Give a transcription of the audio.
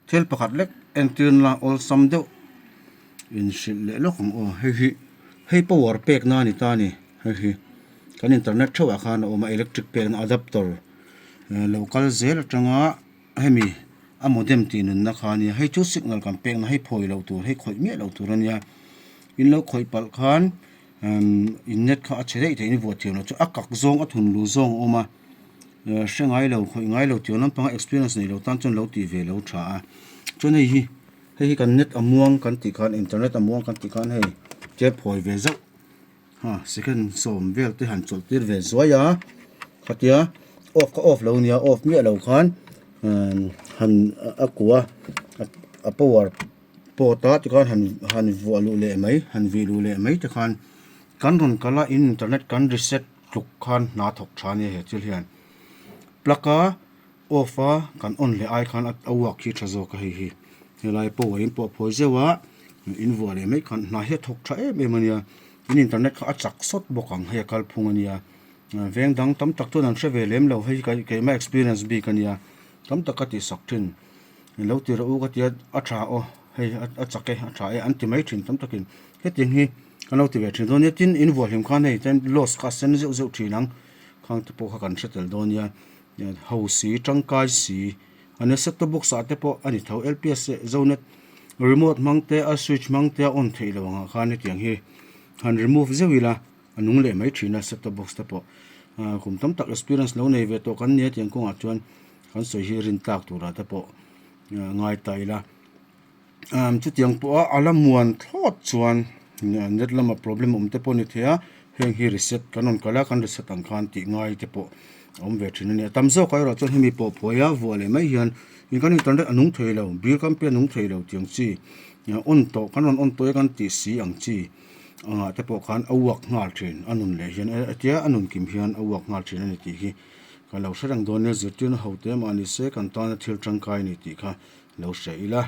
Thil pakhat lek entirna awlsam deuh inhrilh leh lawk ang aw. Hei hi hei power pek na a ni ta a ni. Hei hi kan internet theuh ah khan a awm a electric pekna adapter lo kal zel atanga hemi a modem tih nunna kha a nia. Hei chu signal kan pekna hei phawi loh tur hei khawih miah loh tur a nia. In lo khawih palh khan in net kha a chhe daih thei in vuah thiam loh chu a kak zawng a thun lu zawng a awm a. Hre ngai lo khawih ngai lo tih lampanga experience nei lo tan chuan lo tih ve lo tha a chuan hei hi hei hi kan net a muang kan tih khan internet a muang kan tih khan hei tlem phawi ve zauh ha second sawm vel te han chawlh tir ve zuai a khatia off kha off lo nia off miah lo khan han a kua a power pawt a tikhan han han vuah luh leh mai han vih luh leh mai te khan kan rawn kal a in internet kan reset tluk khan hna thawk tha ania he thil hian plug a off a kan on leh ai khan a work hi tha zawk a hei hi helai power in pawh phawi zeuh a in vuah leh mai khan hna hi a thawk tha em em ania in internet kha a chak sawt bawk ang hei a kalphung ania veng dang tam tak chuan an hre ve lem lo hei hi keimah experience bik ania tam tak ka tih sak thin. Lo ti rawh u ka ti a, a tha aw hei a chak e a tha e an ti mai thin tam takin hetiang hi kan lo ti ve thin dawn nia tin in vuah hlim khan hei chuan loss kha a sen zeuh zeuh thin ang khang te pawh kha kan hre tel dawn nia ho si tangkai si a nia set top box ah te pawh a ni tho L P S leh zonet remote hmang te a switch hmang te a on theih loh ang ah khan hetiang hi han remove zeuh ila a nung leh mai thin a set top box te pawh kum tam tak experience lo nei ve tawh kan nia tiang kawngah chuan. Kan sawi hi rin tlak turah te pawh ngai ta ila. Chutiang pawha a la muan thlawt chuan net lama problem awm te pawh a ni thei a, heng hi reset kan rawn kal a, kan reset ang khan tih ngai te pawh a awm ve thin a ni. A tam zawkah erawh chuan hemi pawh phuaia vuah leh mai hian in kan internet a nung thei lo, bill kan pia nung thei lo tih ang chi on tawh kan rawn on tawh e kan tih si ang chi angah te pawh khan a uak nghal thin a nun leh hian hetia a nun kim hian a uak nghal thin a ni tih hi. Kan lo hre reng dawn nia zirtirna ho te mah ni se kan tana thil tangkai a ni tih kha lo hre ila.